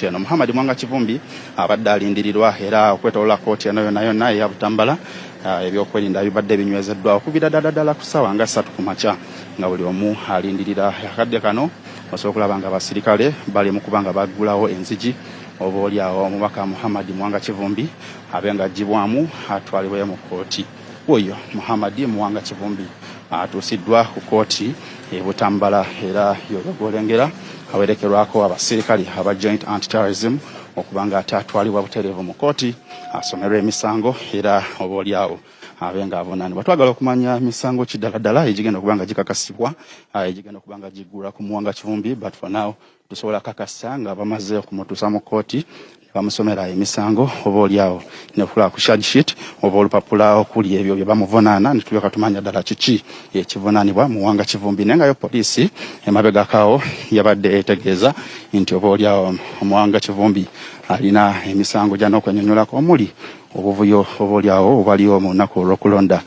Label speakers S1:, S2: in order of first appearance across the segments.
S1: kkooti eno. Muhammad Mwanga Kivumbi abadde alindirirwa era okwetolola kkooti eno yonna yonna eya Butambala ebyokwerinda bibadde binywezeddwa okuvira ddala ddala ku ssaawa nga 3 ku makya nga buli omu alindirira akadde kano. Osobola okulaba nga abasirikale bali mu kuba nga baggulawo enzigi oba oli awo omubaka Muhammad Muwanga Kivumbi abe nga aggyibwamu atwalibwe mu kkooti. Oyo Muhammad Muwanga Kivumbi atuusiddwa ku kkooti e Butambala era yoyo gw'olengera awerekerwako abasirikale aba Joint Anti-Terrorism okuba nga ate atwalibwa butereevu mu kkooti asomerwe emisango era oba oli awo abe nga avunaanibwa. Twagala okumanya misango ki ddala ddala egigenda okuba nga gikakasibwa, egigenda okuba nga giggulwa ku Muwanga Kivumbi, but for now tusobola kakasa nga bamaze okumutuusa mu kkooti ne bamusomera emisango oba oli awo ne kulaba ku charge sheet oba olupapula okuli ebyo bye bamuvunaana ne tulyoka tumanya ddala kiki ekivunaanibwa Muwanga Kivumbi. Naye nga yo poliisi emabegako yabadde etegeeza nti oba oli awo Muwanga Kivumbi alina emisango gy'alina okwenyonyolako omuli obuvuyo oba oli awo obwaliwo mu lunaku olw'okulonda.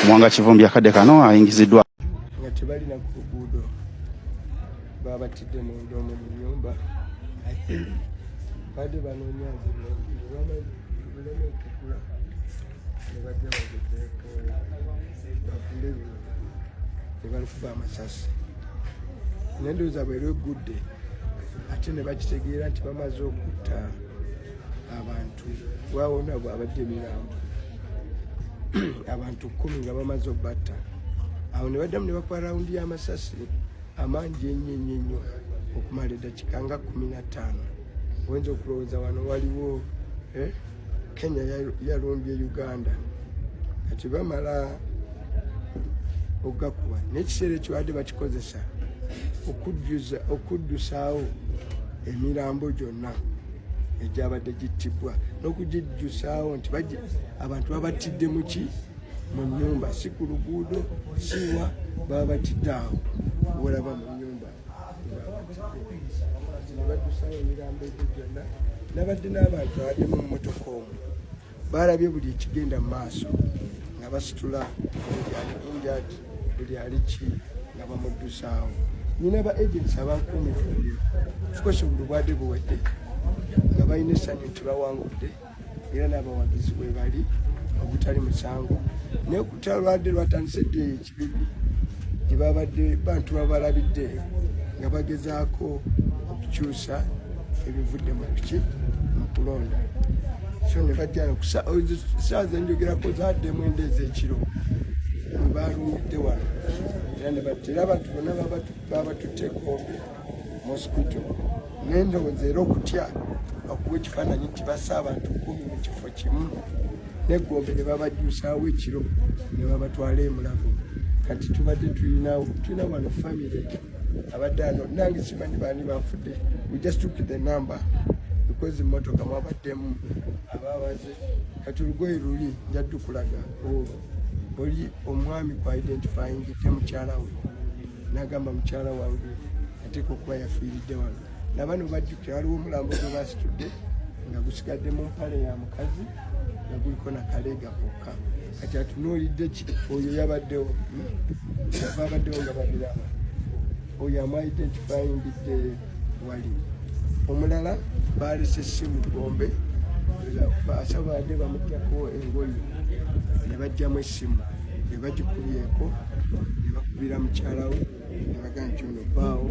S1: Muwanga Kivumbi akadde kano ayingiziddwa
S2: nga tebalina ku luguudo, babatidde munda omwo mu nyumba. I think badde banoonya nze buleme okugula ne bajja bagezeeko bafune ne balukuba amasasi, naye ndowooza bwe lweggudde ate ne bakitegeera nti bamaze okutta abantu wawona abadde emirambo abantu 10 nga bamaze obatta. Awo ne baddamu ne bakuba rawundi y'amasasi amangi ennyo ennyo ennyo okumala eddakiika nga 15. Oyinza okulowooza wano waliwo Kenya yalumbye Uganda. Kati bamala ogakuba n'ekiseera ekyo badde bakikozesa okuddusaawo emirambo gyonna egyabadde gittibwa n'okugijjusaawo nti abantu babattidde muki mu nyumba, si ku luguudo, siwa babatidde awo wolaba mu nyumba nebaddusawo emirambo egyo gyonna. Nabadde n'abantu abaddemu mu motoka omwo, balabye buli ekigenda mu maaso nga basitula buli ali injured, buli ali ki nga bamuddusaawo. Nyina ba agents abankuumidde. Of course obululu bwadde buwedde nga balina essanyu nti bawangudde era n'abawagizi bwe bali ogutali musango, naye okutala lwadde lwatandise dde eyo ekibibi gye babadde bantu babalabidde nga bagezaako okukyusa ebivudde mu piki mu kulonda. So ne bajja saawa zenjogerako zadde 9 ez'ekiro we balumbidde wano era ne batta era abantu bonna babatutte Gombe hospital. Naye ndowooza era okutya okuwa ekifaananyi nti bassa abantu 10 mu kifo kimu neggombe ne babajjusaawo ekiro ne babatwala emulago. Kati tubadde tulina wano famire abadde ano, nange simanyi baani bafudde. We just took the number because emotoka mwabaddemu ababaze. Kati olugoye luli njadukulaga olwo oli omwami ku identifyingidde mukyala we n'agamba mukyala wange ateeka okuba yafiiridde wano. Nabano bajjukira waliwo omulambo gwe basitudde nga gusigadde mu mpale ya mukazi nga guliko nakaleega kokka. Kati atunuulidde ki oyo yabaddewo, Babaddewo nga babiraba. Oyo amu-identifyingidde wali omulala balese essimu Gombe, asawo badde bamugjako engoye ne bajjamu essimu ne bagikubyeko ne bakubira mukyala we ne bagamba nti ono bbaawo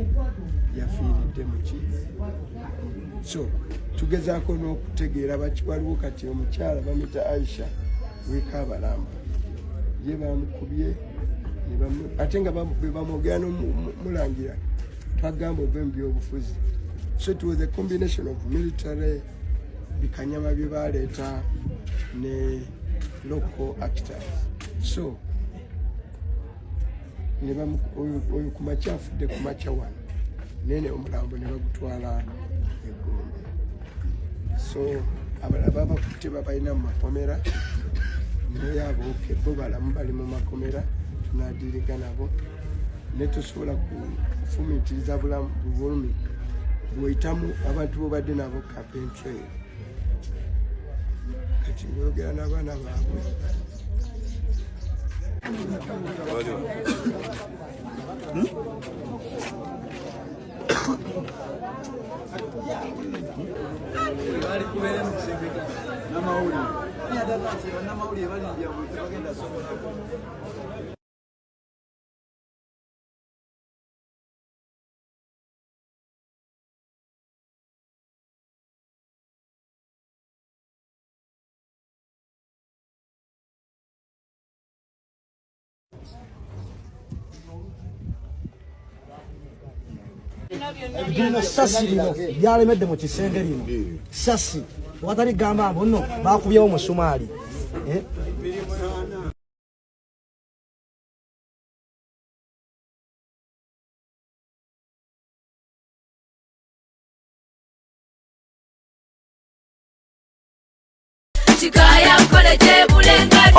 S2: yafiiridde muki. So tugezaako n'okutegeera baki waliwo. Kati omukyala bamuyita Aisha wekabalamba, ye bamukubye ate nga bwe bamwogera n'omulangira twagamba ove mu byobufuzi. So it was a combination of military bikanyama bye baleeta ne local actors. So oyo kumakya afudde kumakya wano nene omulambo ne bagutwala egombe. So abalala babakutte babalina mu makomera, naye aboke bo balamu bali mu makomera tunadiriga nabo. Ne tosobola kufumiitiriza bulamu bulumi bw'oyitamu abantu bobadde nabo campaign trail. Kati ngoyogera n'abaana baabwe.
S3: Ekiraga nti bannamawulire balimbya buli tebagenda sobolako.
S4: Lino sasi lino lyalemedde mu kisenge lino sasi watali gamba mbu nno bakubyewo musumaali eh?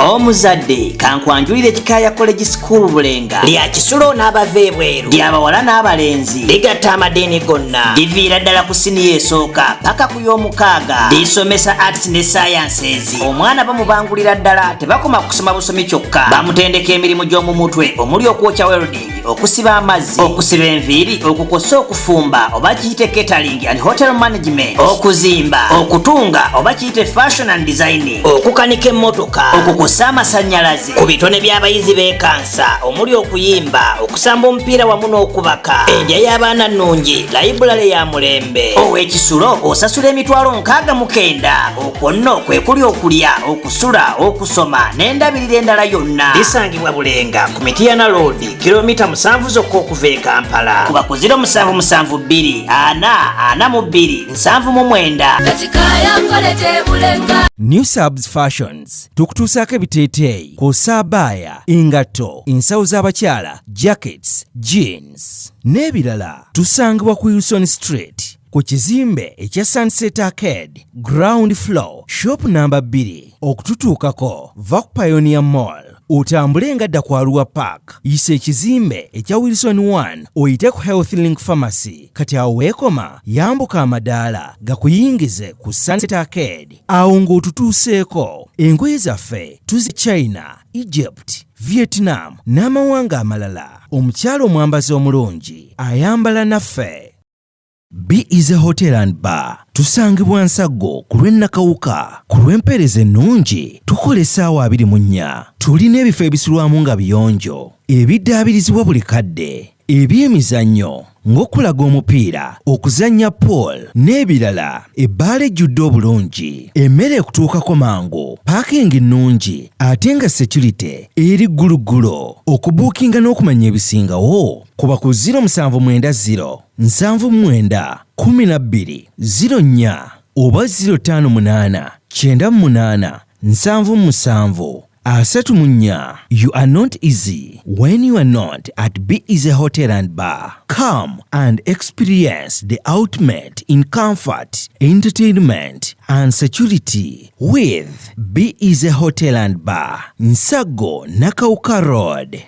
S5: Omuzadde kankwanjulire Kikaaya College School Bulenga lya kisulo n'abava ebweru, lyabawala n'abalenzi, ligatta amadiini gonna, liviira ddala ku siniya esooka paka ku y'omukaaga, lisomesa arts ne sciences. Omwana bamubangulira ddala, tebakoma kusoma busomi kyokka, bamutendeka emirimu gy'omu mutwe omuli okwokya, welding, okusiba amazzi, okusiba enviiri, okukosa, okufumba oba kiyite catering and hotel management, okuzimba, okutunga oba kiyite fashion and designing, okukanika emmotoka, okukosa amasannyalaze. Ku bitone by'abayizi beekansa omuli okuyimba, okusamba omupiira wamu n'okubaka. Endya y'abaana nnungi, layibulale ya mulembe. Ow'ekisulo osasula 69,000, okwo nno kwe kuli okulya, okusula, okusoma n'endabirira endala yonna. Lisangibwa Bulenga ku Mitiyana Road, kilomita 7 zokka okuva e Kampala. Kuba ku 0772 442 79.
S6: New Subs Fashions tukutuusaako ebiteeteeyi kw'ossa abaaya, engatto, ensawo z'abakyala, jackets, jeans n'ebirala. Tusangibwa ku Wilson Street ku kizimbe ekya Sunset Arcade, ground floor, shop namba 2. Okututuukako va ku Pioneer Mall otambule nga dda ku Arua Park, yisa ekizimbe ekya Wilson 1 oyite ku Health Link Pharmacy. Kati awo weekoma, yambuka amadaala gakuyingize ku Sunset Arcade. Awo ng'otutuuseeko, engoye zaffe tuzi China, Egypt, Vietnam n'amawanga amalala. Omukyala omwambazi omulungi ayambala naffe. Be Easy Hotel and Bar tusangibwa Nsaggo ku lw'e Nakawuka. Ku lw'empeereza ennungi tukola essaawa 24. Tulina ebifo ebisulwamu nga biyonjo, ebiddaabirizibwa buli kadde, eby'emizannyo ng'okulaga omupiira, okuzannya pool n'ebirala. Ebbaala ejjudde obulungi, emmere ekutuukako mangu, paakingi nnungi ate nga security eri gguluggulo. Okubuukinga n'okumanya ebisingawo kuba ku 0790 79 12 04 oba 058 98 77 34. You are not easy when you are not at Be Easy Hotel and Bar. Come and experience the ultimate in comfort, entertainment and security with Be Easy Hotel and Bar, Nsago, Nakawuka Road.